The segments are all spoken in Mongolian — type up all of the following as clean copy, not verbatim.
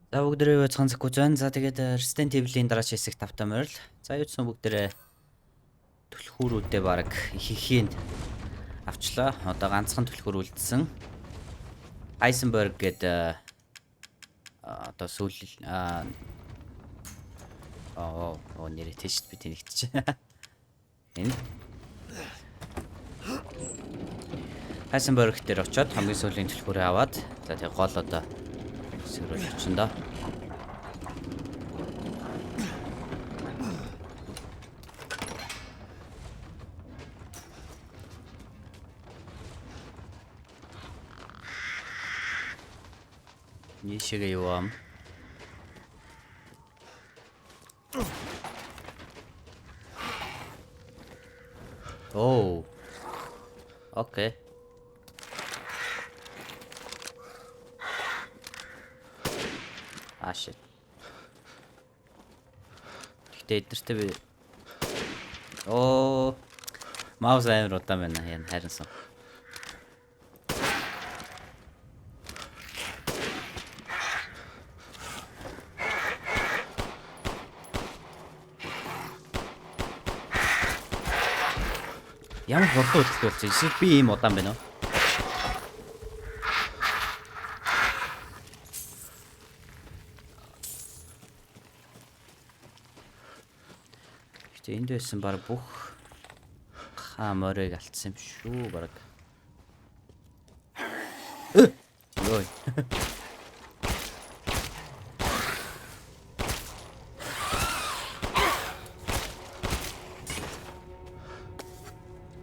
За, бүгдээрээ байцгаан зэхгүй байна. За, тэгээд Resident Evil-ийн дараач хэсэг тавтай морил. За, юу ч сан бүгдээрээ түлхүүрүүдээ баг ихэнхийг авчлаа. Одоо ганцхан түлхүүр үлдсэн. Heisenberg гэдэг одоо сүүл аа оо нэрээ тийш би тэнэгтчих. Энэ Heisenberg дээр очиод хамгийн сүүлийн түлхүүрээ аваад, за, тэг гол одоо сөрөөл очин доо. Нийшээгээ юу ам? Оо. Okay. Ah, shit. Гэтэ эднэртэй би. Оо. Mouse амар удаан байна. Яа, харинсан. Ямар хурдан хөдөлгөх болсон. Эсвэл би ийм удаан байна уу? Гэтэ энд байсан баг бүх хаа морийг алдсан юм шүү баг. Йой.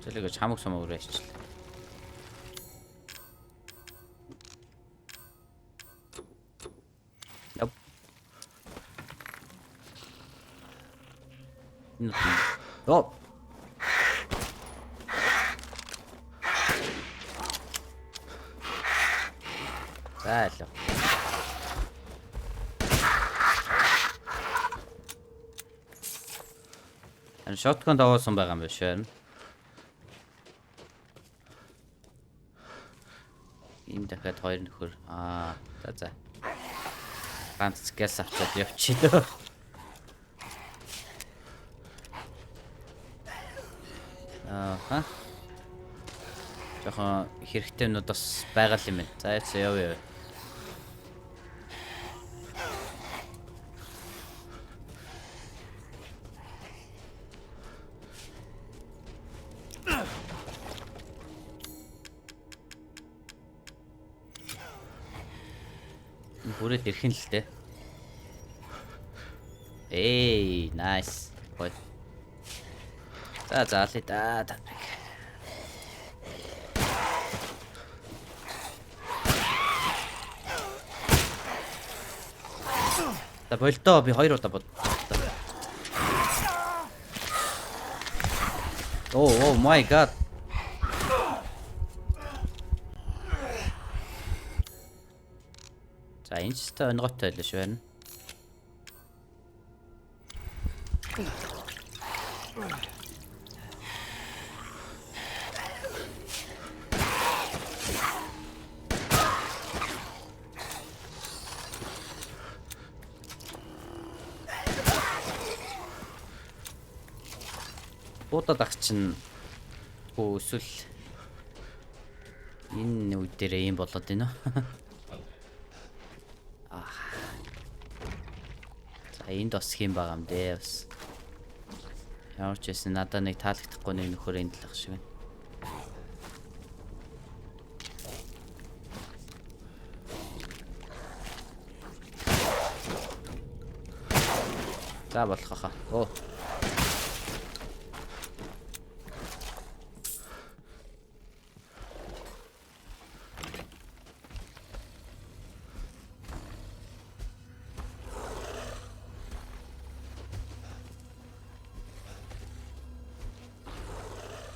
Зэлэг чамаг сум өөрөө ичл. Yep. Энэ Оо. За, л. Энэ shotgun давуулсан байгаа юм биш үү? Энэ дахиад хоёр нөхөр. Аа, за за. Ганц газ авчиад явчих дөө. Ааха. Жохон хэрэгтэй юмнууд бас байгаа л юм байна. За, яц яв яв. Энэ бүрээд ирэх нь л дээ. Эй, nice. Гой. За за, алий да та нарыг. За, болдоо, би хоёр удаа бод. Oh, oh my God. За, энэ ч та онгойтой байлаа шүү байна. Буудаад ах чинь хөө эсвэл энэ үе дээр ийм болоод байна уу? Аа. За, энд бас хэм байгаа юм дээ бас. Ямар ч байсан надад нэг таалагдахгүй нэг нөхөр энд л ах шиг байна. За, болох хаа. Оо.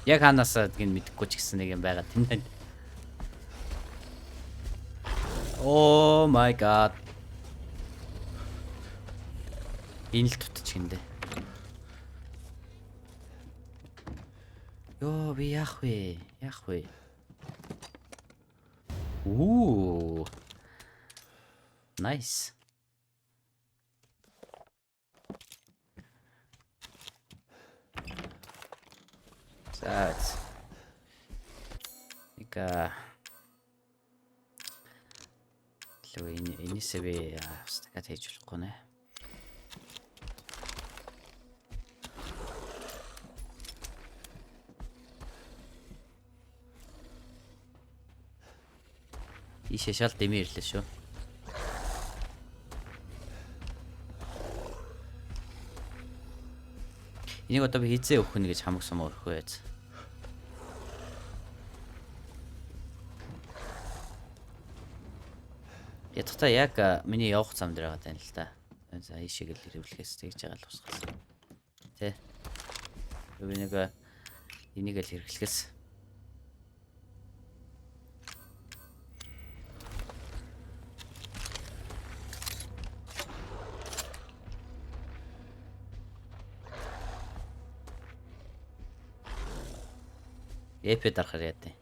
Яг хаанаас гэдгийг мэдэхгүй ч гэсэн нэг юм байгаа тийм ээ. Oh my God. Энэ л дутчих гиндэ. Йоо, би яах вэ? Яах вэ? Уу. Nice. За. Нэг лөө энэ энэсээ би бас дахиад хийж болохгүй нэ. Ийшээ шал дэмий ирлээ шүү. Энийг одоо би хизээ өгөх нь гэж хамаг сум өрөх вэ? Ядахта яг миний явах зам дээр байгаа тань л та. За ийшээ гэл хэрэглэхээс тэгж байгаа л усгасан. Тэ. Би нэг энийг л хэрэглэхээс. Эпэ дарахаар яа тээ.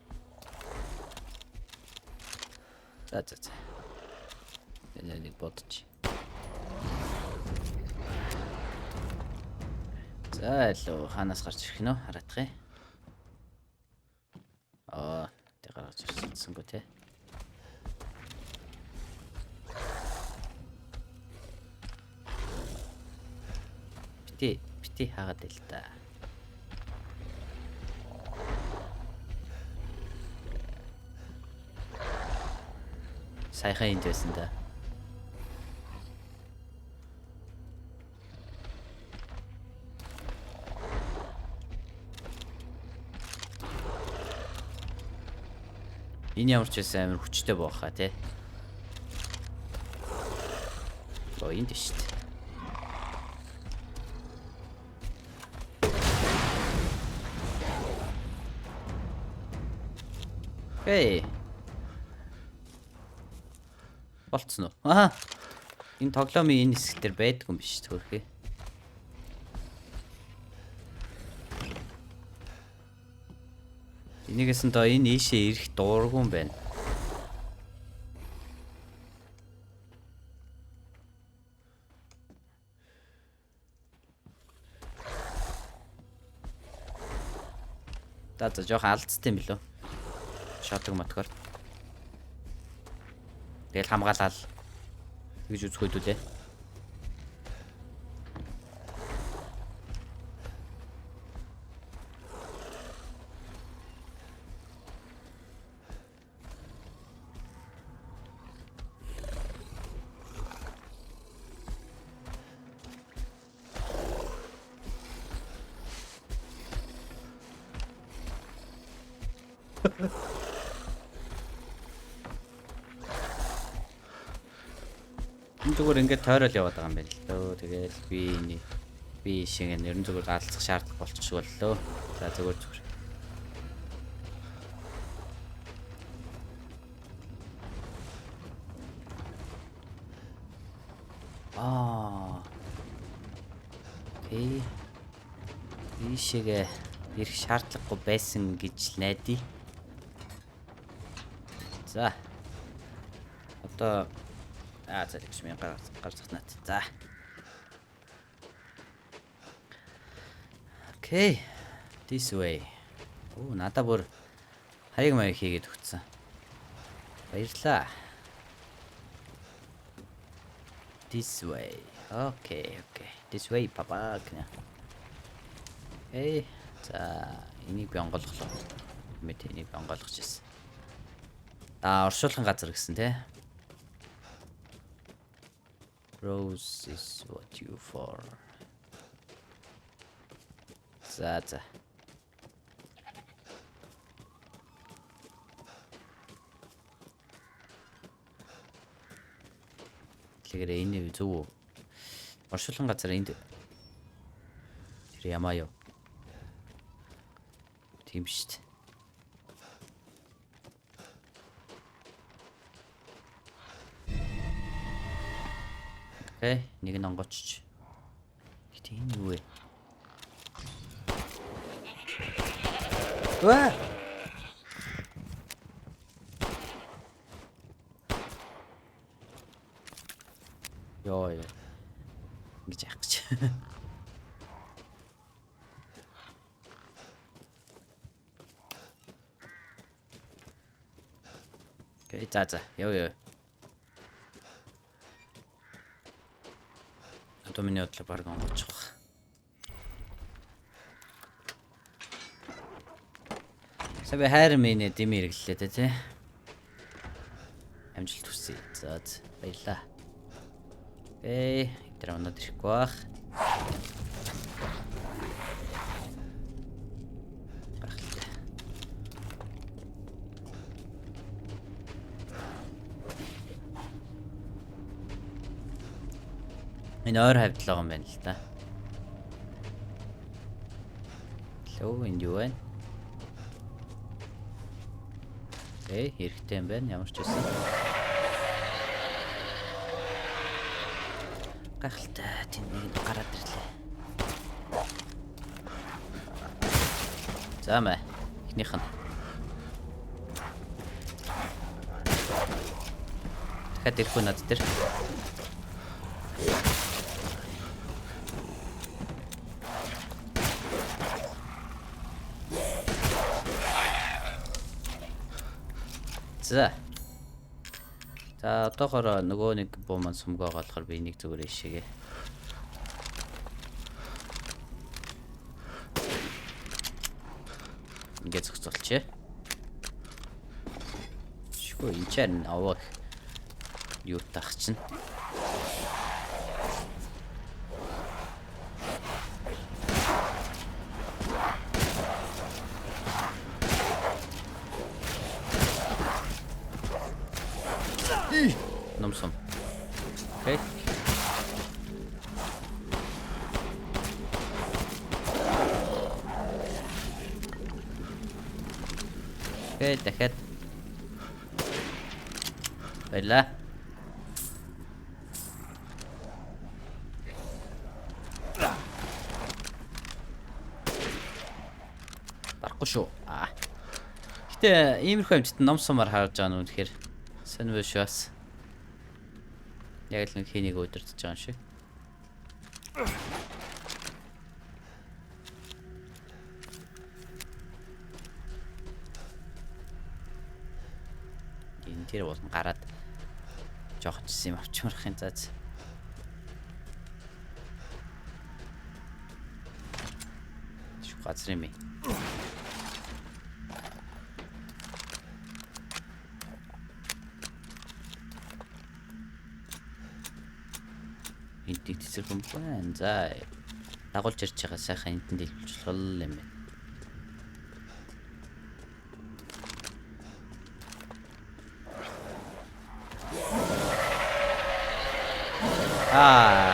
За за за. Энэ нэг бодчих. За илүү хаанаас гарч ирэх нь вэ? Хараадах юм. Аа, тэг гарч ирсэнгүй те. Бити бити хаагаад ил та. Саяхан энд байсан да. Энэ ямар ч байсан амар хүчтэй бохоо тий. Оо энд шүү дээ. Хей. Болцсон уу? Аа. Энэ тоглоомын энэ хэсэг дээр байдгүй юм биш төрхий. Энийгээс нь доо энэ ийшээ ирэх дуургүй юм байна. За за жоохон алдцтай юм билүү? Шотог мотгоор. Тэгэл хамгаалал гэж үзэх хөдөлээ. Энэ зүгээр ингээд тойрол яваад байгаа юм байна л дөө. Тэгэл би энэ би шиг ер нь зүгээр алдах шаардлага болчихшгүй боллоо. За зүгээр зүгээр. Аа. Окей. Ийшээгээ ирэх шаардлагагүй байсан гэж найдаа. За. Одоо аа за тэгш мен гар гарцах нат. За. Окей. This way. Оо надаа бүр хаяг маяг хийгээд өгсөн. Баярлаа. This way. Okay, okay. This way папа гэнэ. Эй, за энийг би онгойлголоо. Мэт энийг би онгойлгож ирсэн. Аа, оршуулгын газар гэсэн тий. Rose is what you for. За за. Тэгэхээр энэ зөв үү? Оршуулгын газар энд тэр ямаа юу? Тийм шүү дээ. Окей, нэг нь онгоочч. Гэтэ энэ юу вэ? Вэ? Йоо ёо. Ингэж яах гэж. Okay, за яв яв. Одоо миний бодлоор баг онгочих байх. Сая хайр минь дэм хэрэглээ те тий. Амжилт хүсье. За баярлаа. Окей, тэр өнөд ирэхгүй бах. Гайхалтай. Энэ ойр хавьд л байгаа юм байна л да. Лөө энд юу вэ? Окей, хэрэгтэй юм байна. Ямар ч байсан. Гайхалтай. Тэнд нэг нь гараад ирлээ. За мэ. Эхнийх нь. Дахиад ирэх үү над дээр? За. За одоохоор нөгөө нэг буу маань сумгаа болохоор би энийг зүгээр ишээгээ. Ингээд зохицуулчих. Шгүй энэ ч авах юу таах чинь. Номсон. Окей. Окей, дахиад. Баярлаа. Барахгүй шүү. Аа. Гэтэ иймэрхүү амжилт ном сумаар харж байгаа нь үнэхээр сонир биш бас. Яг л нэг хэнийг удирдах байгаа юм шиг. Энэ тэр болон гараад жоох ч юм авчмарх юм заа. Шүү газар юм. Энд тесэр хүн байна. За дагуулж ирж байгаа сайхан энтэн дэлбэлж болох юм байна. Аа.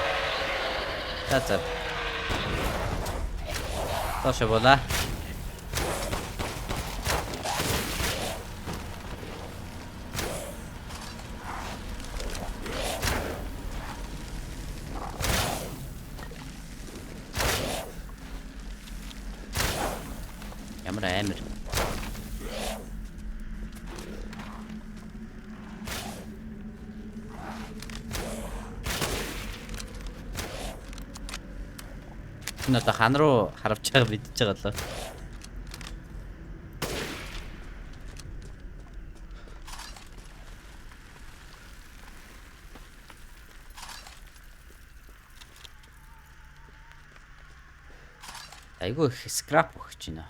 За за. Доошо бола. Ямар амар. Энэ одоо хан руу харавч байгаа мэдчихэж байгаа лөө. Айгүй их скрап өгч байна.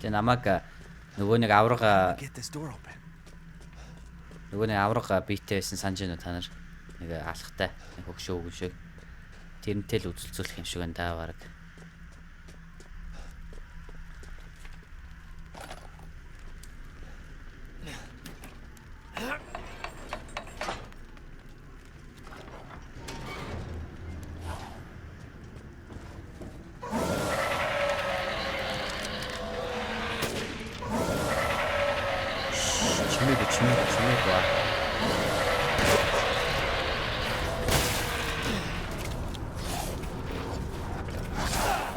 Гэтэ намайг нөгөө нэг аврага нөгөө нэг аврага биетэй байсан санаж байна уу та нар? Нэг алхтай, нэг хөгшөө өгөн шиг. Тэрнтэй л үзэлцүүлэх юм шиг байна да баг. Чимээгүй чимээгүй чимээгүй.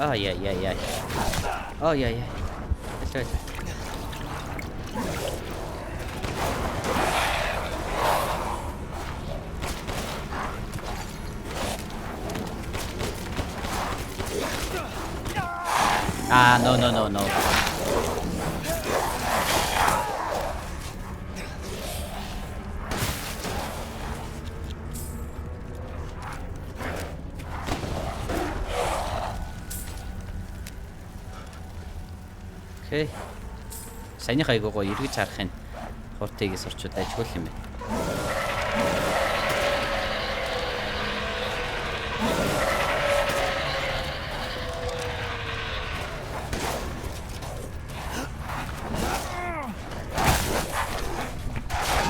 Аа яа яа яа. Аа яа яа. Аль аль. Аа, no, no, no, no. Okay. Саяных айгуу гоё эргэж харахын хуртыг сурчууд ажгүй юм байна.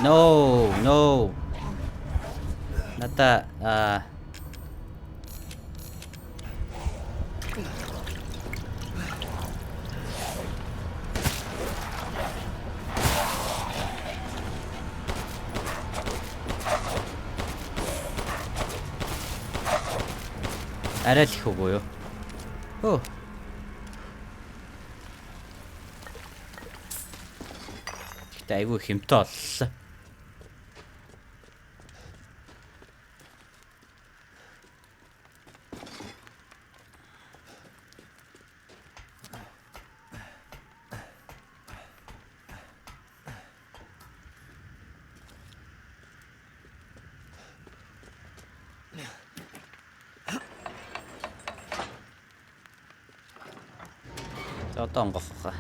No, no. Надаа арай л их үгүй юу? Хөө. Гэхдээ айгүй хэмтээ оллоо. За, одоо онгох хаа.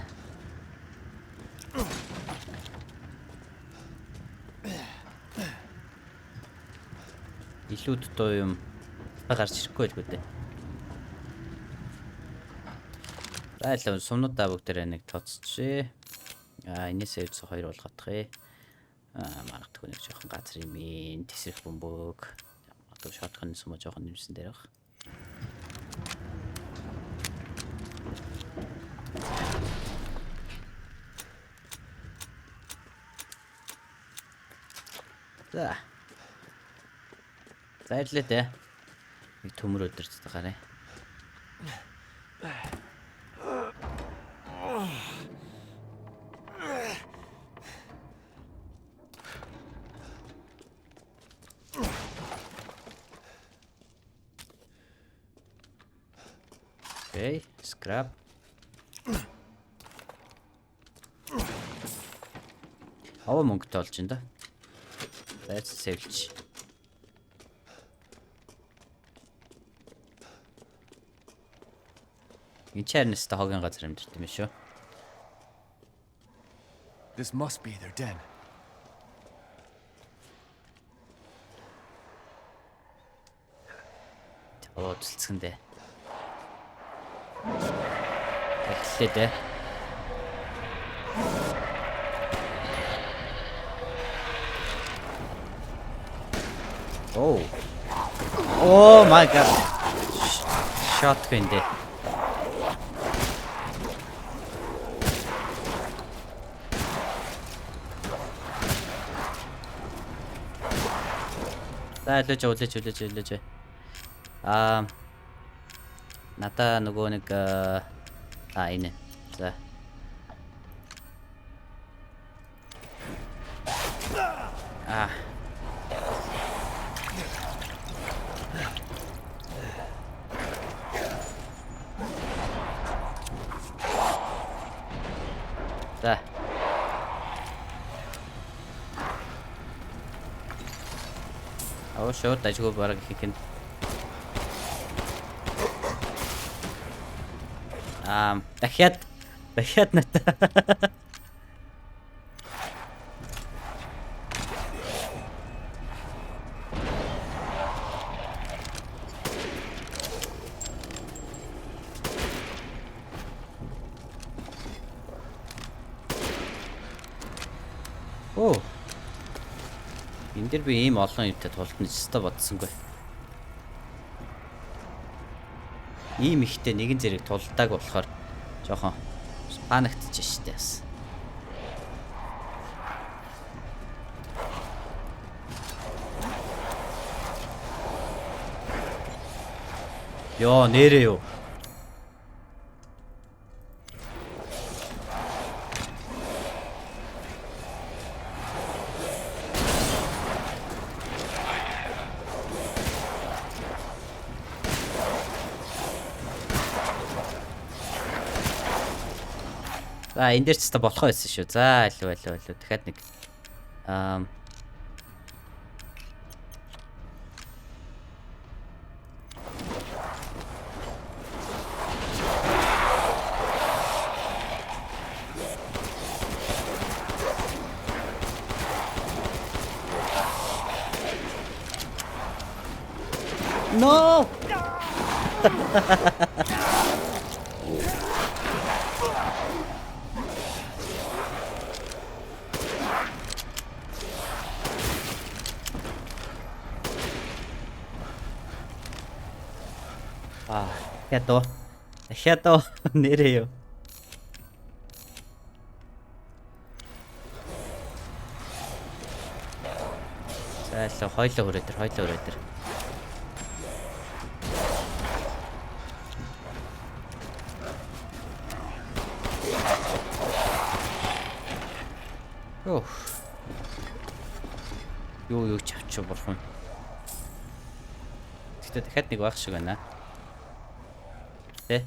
Илүү дутуу юм гарч ирэхгүй байлгүй дээ. За, л сумнуудаа бүгдээрээ нэг тооцчихъя. Аа, энэсээ үз хоёр болгоодох. Аа, магадгүй нэг жоохон газар юм ин тэсрэх бөмбөг. Магадгүй shotgun сум жоохон нэмсэн дээр баг. За. За, ирлээ дээ. Нэг төмөр өдөрт гараа. Okay, scrap. Аваа мөнгөтэй болж байна да. За, save лч. Энэ ч харин өстө хогийн газар амьдарч юм шүү. This must be their den. Оо, зүлцгэн дээ. Эхлэе дээ. Oh. Oh my God. Shotgun дээ. За, үлээж, үлээж, үлээж, үлээж. Аа, надаа нөгөө нэг аа, энэ. За. Аа. За. Аа, шууд ажгүй бараг хийх нь. Аа, дахиад дахиад надаа. Оо. Энэ дэр би ийм олон юмтай тултна ч өстой бодсонгүй. Ийм ихтэй нэгэн зэрэг тулдааг болохоор жоохон panic тчих штэ бас. Йоо, нэрээ юу. За, энэ дээр ч та болох байсан шүү. За, илүү илүү илүү. Дахиад нэг аа No! Аа, дахиад уу. Дахиад уу. Нэрээ юу. За л хойлоо хүрээ тэр, хойлоо хүрээ тэр. Йоо. Юу юу ч авчих бурхан. Гэтэ дахиад нэг байх шиг байна. Тэ?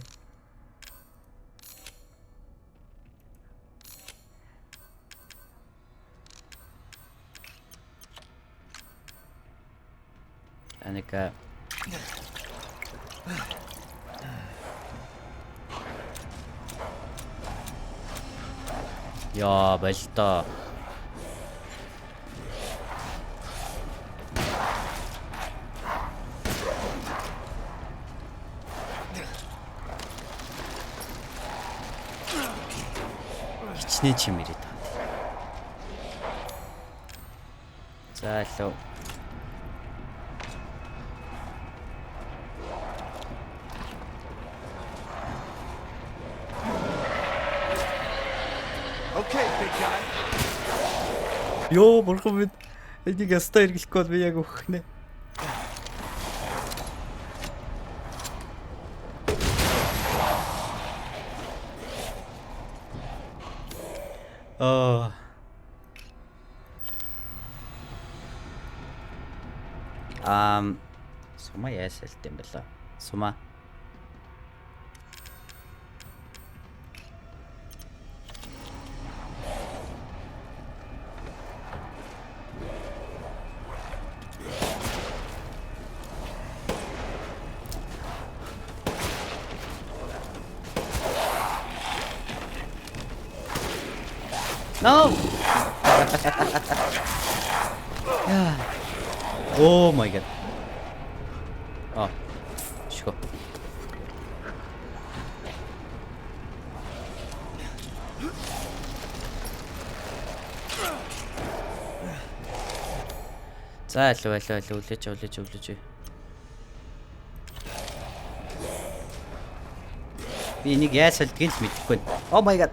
Аник Яа, болтой. Хичнээн чим ирээд байгаа. За лөө. Okay, big guy. Йоо, бурхан минь. Энийг ястаа эргэлэхгүй бол би яг өгөх нэ. Аа. Ам сума яасалт юм бэлээ. Сума. No. Яа. Oh my god. Аа. Шгөө. За алуу алуу алуу үлээж үлээж үлээж. Би энийг яаж сольдгийг л мэдэхгүй байна. Oh my god.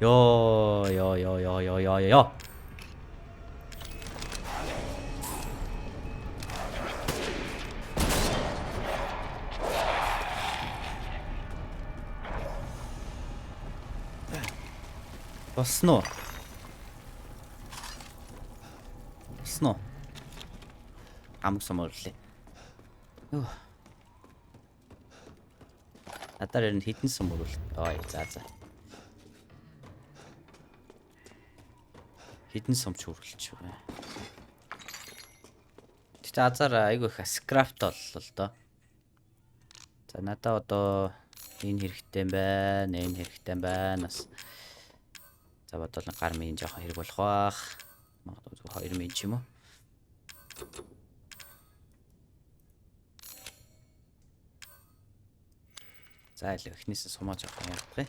Йоо ёо ёо ёо ёо ёо ёо. Болсон уу? Болсон уу? Амг сумуурлээ. Юу. Надаар ер нь хитэн сумуурвал. Ой, за за. Хитэн сумч хүргэлч байна. Гэтэ азар айгүй их скрафт боллоо л доо. За надаа одоо энэ хэрэгтэй юм байна, энэ хэрэгтэй юм байна. Бас за бодвол гар минь жоохон хэрэг болох бах. Магадгүй зүгээр 2 минь ч юм уу. За л эхнээсээ сумаа жоохон явах юм.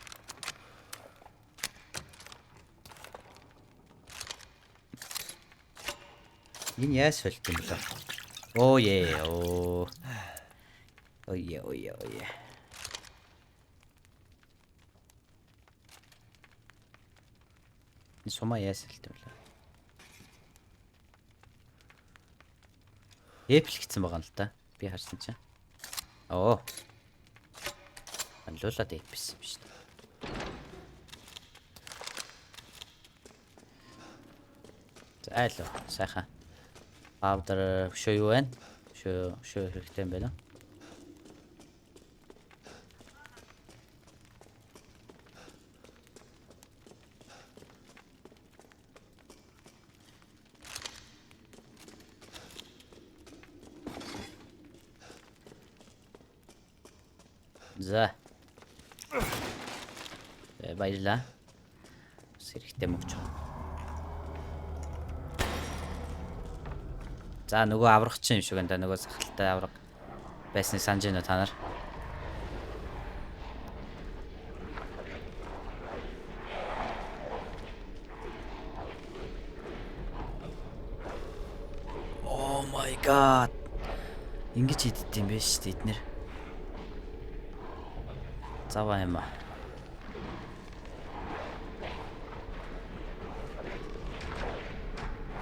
Энэ яаж солих юм бэ? Оо е оо. Ой ой ой. Энэ сумаа яаж солих юм бэ? Apple гэсэн байгаа юм л та. Би харсан чинь. Оо. Анлуулаад Apple юм шүү дээ. За айлуу сайхан. Powder өшөө юу байна? Өшөө хэрэгтэй юм байна. За. Баярлаа. Бас хэрэгтэй мөгч. За нөгөө аврах чинь юм шиг байна да. Нөгөө сахалтай авраг байсныг санаж байна уу та нар? Oh my god. Ингэж иддэг юм биш үү эднэр? Заваа юм аа.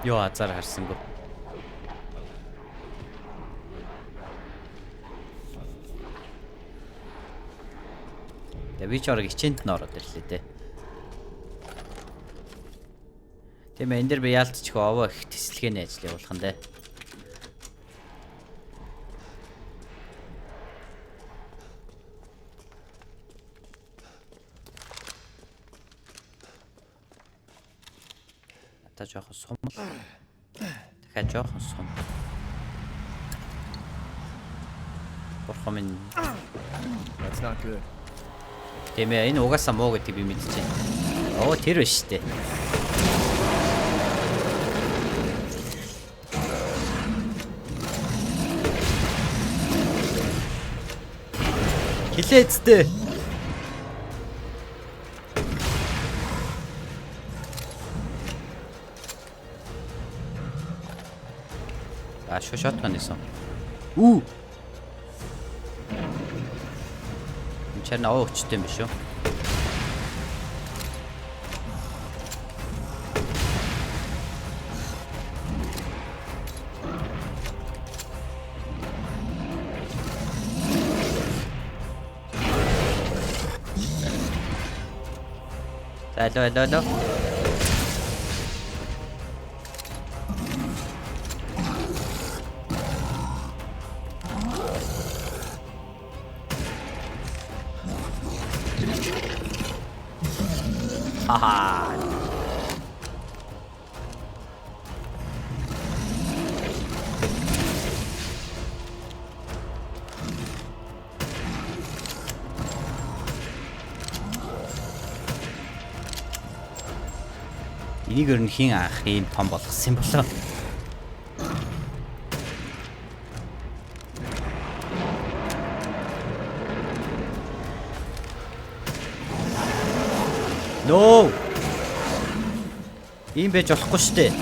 Йоо азар харсангүй. Тэгээ би ч орог хичээнд нь ороод ирлээ дээ. Тийм ээ энэ дэр би яалтчгүй овоо их тэслэгээний ажил явуулах нь дээ. Та жоохон сум. Дахиад жоохон сум. Бурхан минь. That's not good. Тийм ээ энэ угаасаа муу гэдгийг би мэдчихэв. Оо тэр биш үү. Хилээцтэй. А шо shotgun исэн. Үү. Энэ чар наваа өчтэй юм биш үү? За алло алло алло. Хаха. Энийг ер нь хэн анх ийм том болгосон юм болоо? No. Ийм байж болохгүй шүү дээ.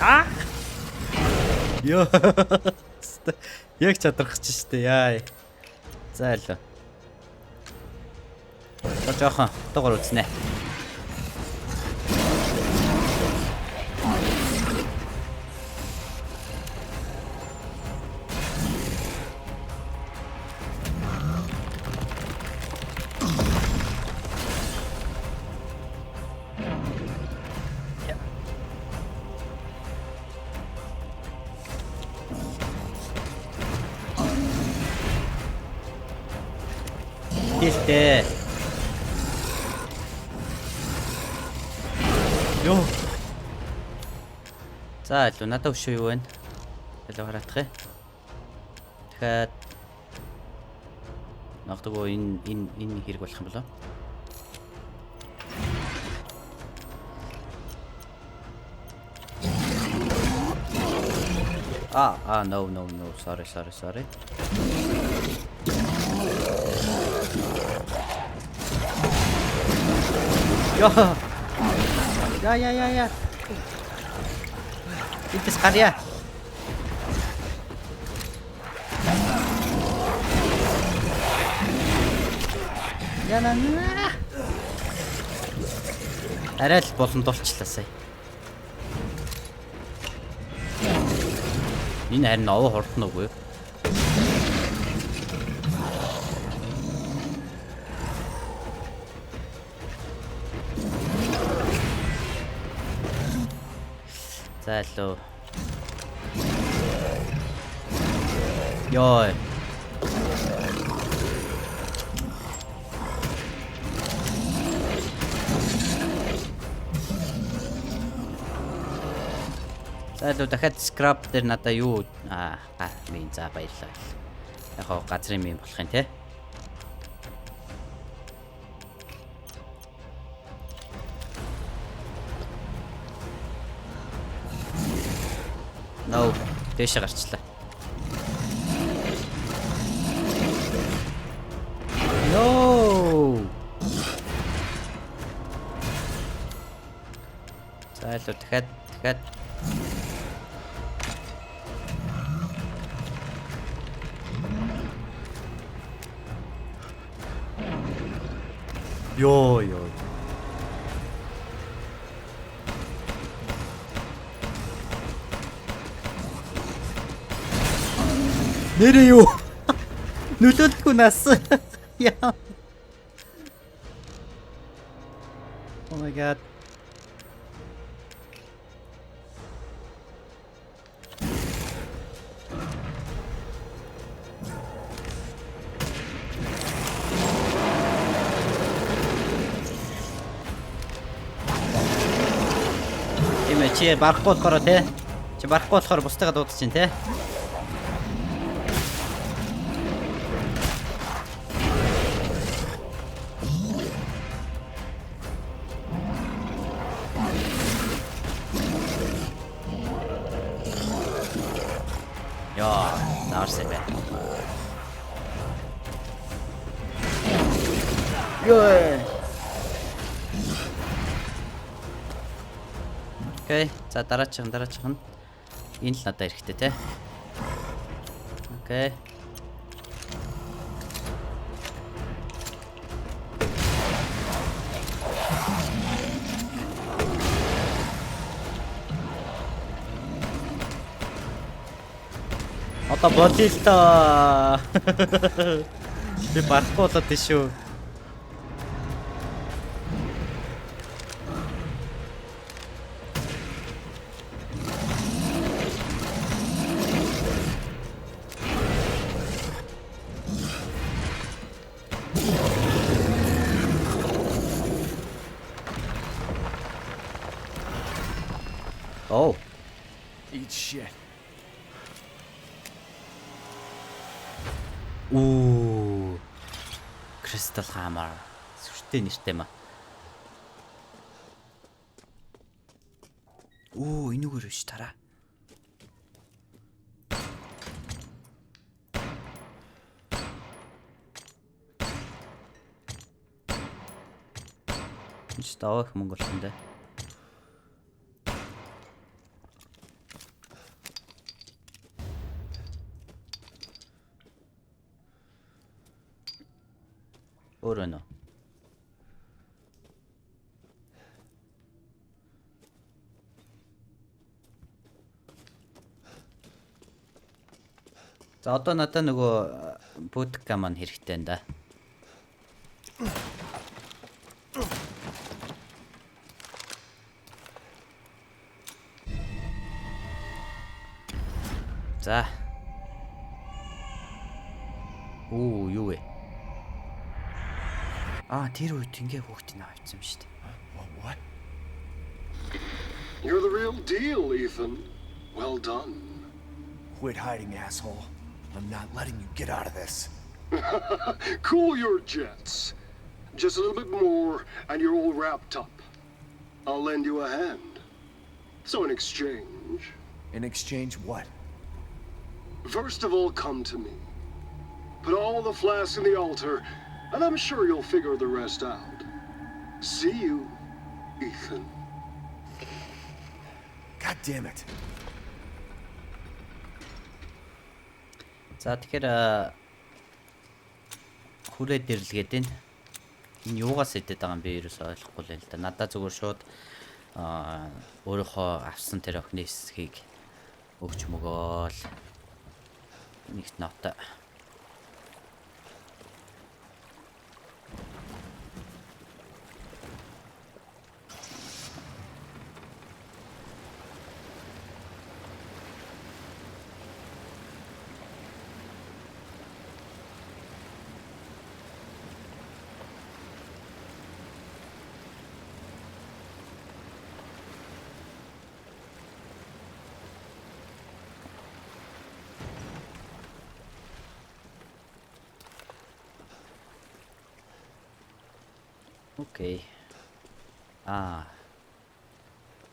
Аа. Йоо. Яг чадрах чинь шүү дээ. Яа. За аль. За жоохон дугаар үзнэ. Хэлтэй. Йоо. За илүү надад өшөө юу вэ? Илүү хараадах юм. Дахиад магадгүй энэ хэрэг болох юм болоо. А no no no sorry sorry sorry. Йоо. Я я я я. Идэс гарья. Яна. Арай л боломдолчлаа сая. Энэ харин овоо хурдан үгүй юу? За лөө. Йой. За лөө дахиад scrap дээр надаа юу аа мин за баярлалаа. Яг хоо газрын мин болох юм те. No, дээшээ гарчлаа. No. За лөө дахиад Йоо ёо. Нэрээ юу? Нөлөөлөхгүй нас. Яа. Oh my god. Тийм ээ, чи барахгүй болохоор те. Чи барахгүй болохоор бусдыгаа дуудаж чинь те. Яа, наарсэ бэ. Йоо. Okay. За дараачих нь энэ л надад эрэхтэй те. Okay. Одоо болъё л доо. Би барахгүй болоод тийш шүү. Oh. Eat shit. Ooh. Crystal Hammer. Сүртэй нэртэй маа. Оо, энүүгээр биш тараа. Энд ч даваа их мөнгө болсон дээ. Өөр байна уу? За одоо надад нөгөө будка маань хэрэгтэй энэ да. За. Оо юу вэ? Аа тэр үед ингээ хүүхдийг авчихсан юм шүү дээ. What? You're the real deal, Ethan. Well done. Quit hiding, asshole. I'm not letting you get out of this. Cool your jets. Just a little bit more, and you're all wrapped up. I'll lend you a hand. So in exchange, In exchange, what? first of all, come to me. Put all the flasks in the altar, and I'm sure you'll figure the rest out. See you, Ethan. God damn it. За тэгэхээр хүрээ дэрлгээд байна. Энэ юугаас идэд байгаа юм би ерөөсөө ойлгохгүй л байна л да. Надаа зүгээр шууд өөрийнхөө авсан тэр охины хэсгийг өгч мөгөөл. Нэгт нотой. Okay. Аа.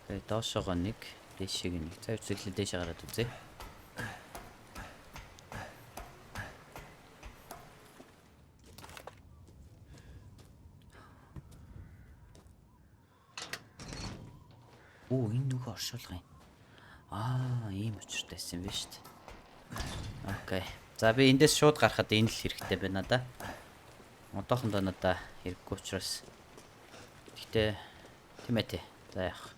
Okay, доошоогоо нэг, дээшээ нэг. За, үзэглээ дээшээ гараад үзье. Оо, энэ нөгөө оршуулга юм. Аа, ийм учиртай байсан юм байна шүү дээ. Okay. За, би эндээс шууд гарахад энэ л хэрэгтэй байна да. Одоохондоо надаа хэрэггүй учраас. Гэхдээ тийм ээ тий. За, яах.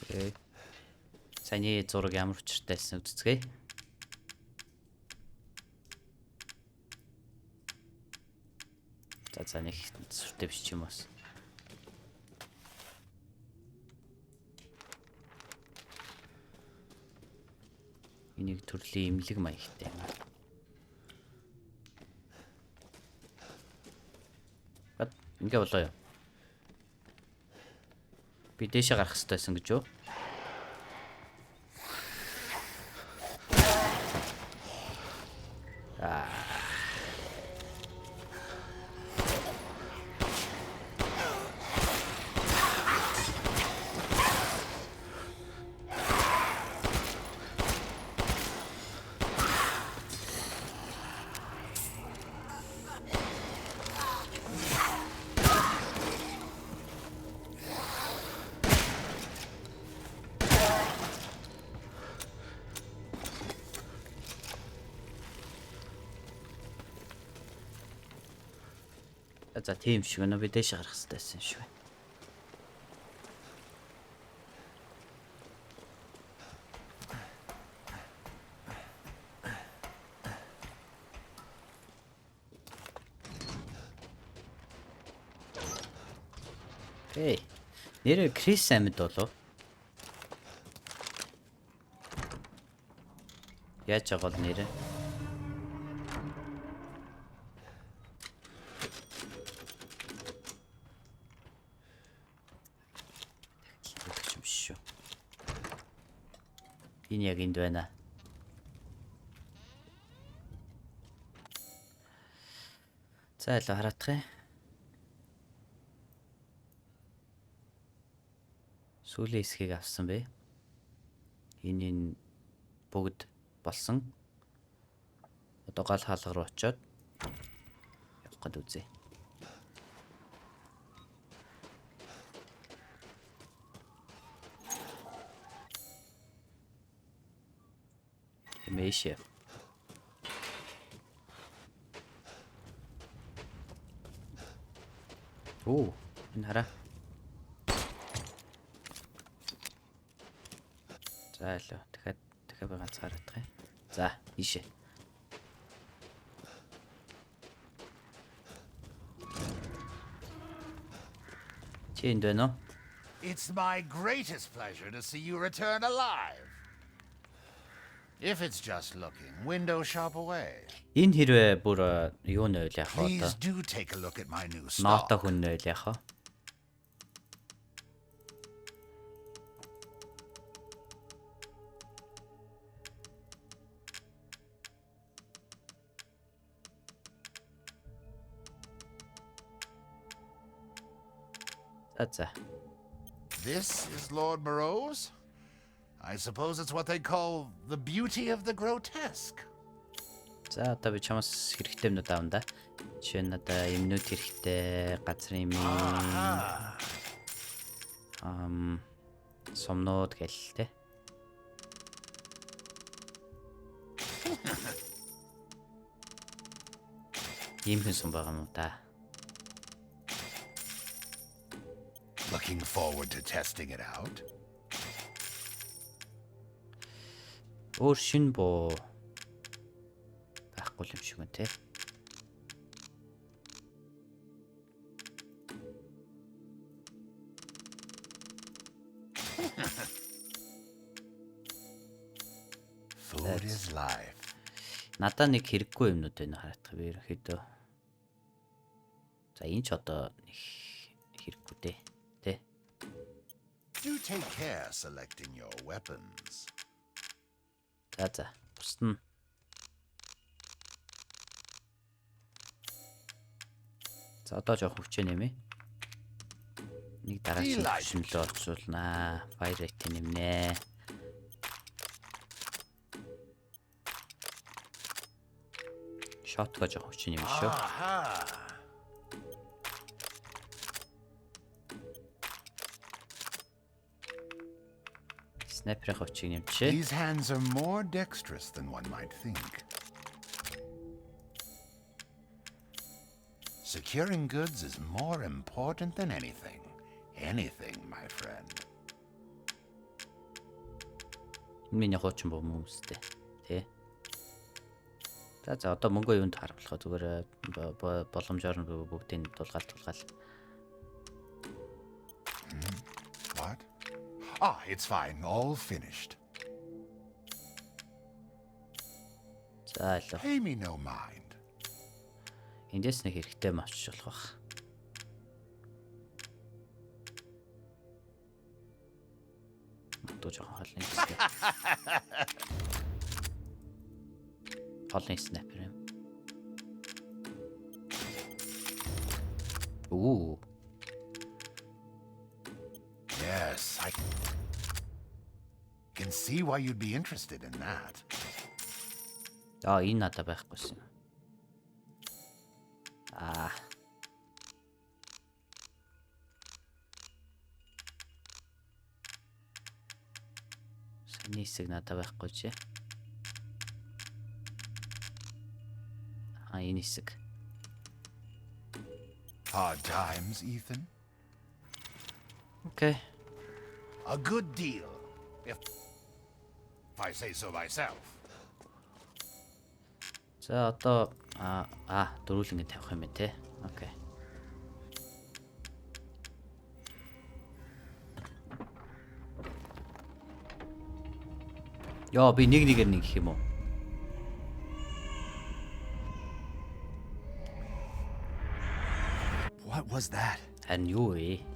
Okay. Саяны зураг ямар учиртай байсан үзцгээе. За, нэг сүртэй биш юм бас. Энийг төрлийн имлэг маягтай юм. Бат ингээ болоо юу? Би дээшээ гарах хэрэгтэй байсан гэж юу? Аа. За, тийм шиг байна. Би дээшээ гарах хэрэгтэй байсан юм шиг байна. Эй. Нэрээ Крис амьд болов? Яаж байгаа бол нэрээ? Өгч юм шүү. Энэ яг энд байна. За, илүү хараадах юм. Сүүлийн хэсгийг авсан бэ. Энэ энэ бүгд болсон. Одоо гал хаалга руу очиод явах гээд үзье. Эмээшээ. Оо, энэ хараа. За, илүү. Дахиад би ганц хараадах юм. За, ийшээ. Чи энд байна уу? It's my greatest pleasure to see you return alive. If it's just looking, window shop away. Энэ хэрвээ бүр юу нөөл яах вэ одоо? Please do take a look at my new Ноото stock. хүн нөөл яах вэ? За за. This is Lord Moreau's? I suppose it's what they call the beauty of the grotesque. За, одоо би чамаас хэрэгтэй юмнууд авна да. Жишээ нь надаа юмнууд хэрэгтэй, газрын юм. Сумнууд гэл те. Иймхэн сум байгаа юм уу та? Looking forward to testing it out. Өөр шин буу байхгүй юм шиг байна те. Food is life. Надаа нэг хэрэггүй юмнууд байна хараадах би ерөнхийдөө. За, энэ ч одоо хэрэггүй дээ. Тэ. Do take care selecting your weapons. За. Бусд нь За, одоо жоох хүчээ нэмээ. Нэг дараагийн түвшинлөө орчуулнаа. Fire rate нэмнэ. Shotgun жоох хүчээ нэмнэ шүү. Снайперийн хүчийг нэмчихэ. These hands are more dexterous than one might think. Securing goods is more important than anything. Anything, my friend. Миний хуучин бом хүмүүстэй. Тэ. За, одоо мөнгөө юунд харамлах вэ? Зүгээр боломжоор нь бүгдийг тулгаал. What? Ah, it's fine. All finished. За, илүү. Pay me no mind. Эндээс нэг хэрэгтэй юм авчиж болох бах. Магадгүй жоохон холны хэсэг. Холны снайпер юм. Ooh. Yes, I can see why you'd be interested in that. Аа, энэ надад байхгүйсэн. Аа. Саний хэсэг надад байхгүй чи. Аа, энэ хэсэг. Hard times, Ethan. Okay. A good deal, if I say so myself. За, одоо аа дөрүүл ингэ тавих юм байна те. Okay. Яа, би нэг нэгээр нэг гэх юм уу? What was that? Харин юу вэ?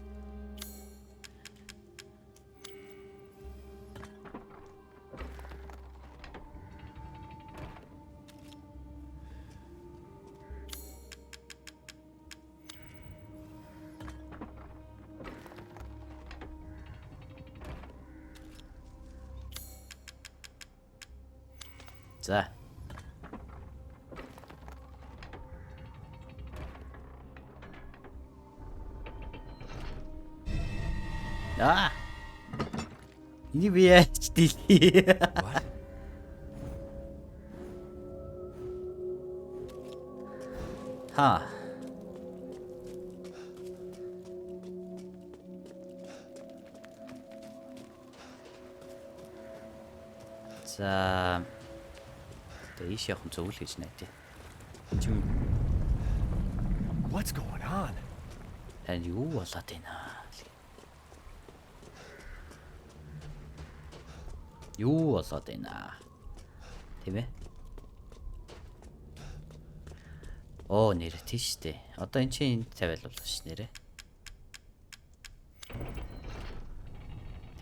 За. Аа. Энийг би яаж дийлээ? What? Ха. За. Тэгээ ийш явах нь зөв л гэж найдаа. Чим What's going on? харин юу болоод байна? Юу болоод байна? Тийм ээ? Оо, нэр тийш дээ. Одоо эн чинь энд тавиал болно ш нэрээ.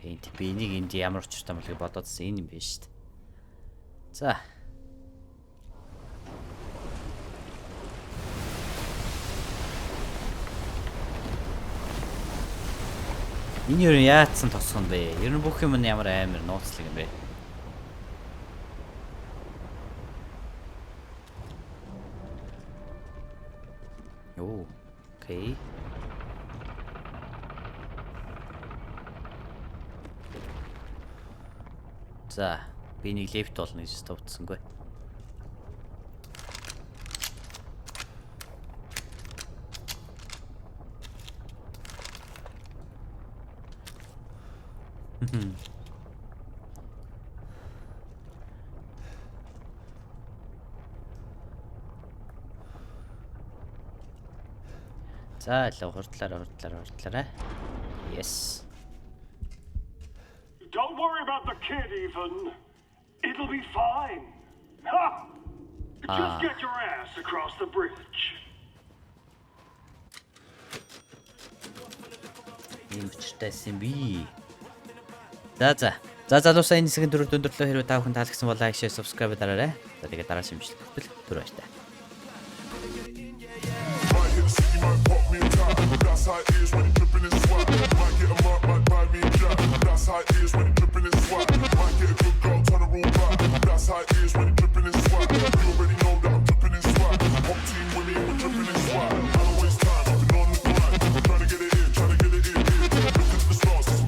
Тэгээ энд би энийг энд ямар учиртай болыг бодоодсэн энэ юм биш шүү дээ. За. Энэ юу яатсан тосгон бэ? Ер нь бүх юм нь ямар амар нууцлаг юм бэ? Оо, okay. За, би нэг лифт болно гэж товцсонгүй. За, л хурдлаараа. Yes. Don't worry about the kid, Ethan. It'll be fine. Ha! Just get your ass across the bridge. Ийм учиртай байсан юм би. За. За залуусаа, энэ хэсгийн дөрөв өндөрлөө. Хэрвээ та бүхэн таалагдсан бол like, share, subscribe дараарай. За, тэгээд дараагийн бичлэг хүртэл түр баяртай. Might hit the city, might pop me a tag. That's how it is when you dripping in swag. Might get a mark, might buy me a jack. That's how it is when you dripping in swag. Might get a good girl, turn her all back. That's how it is when you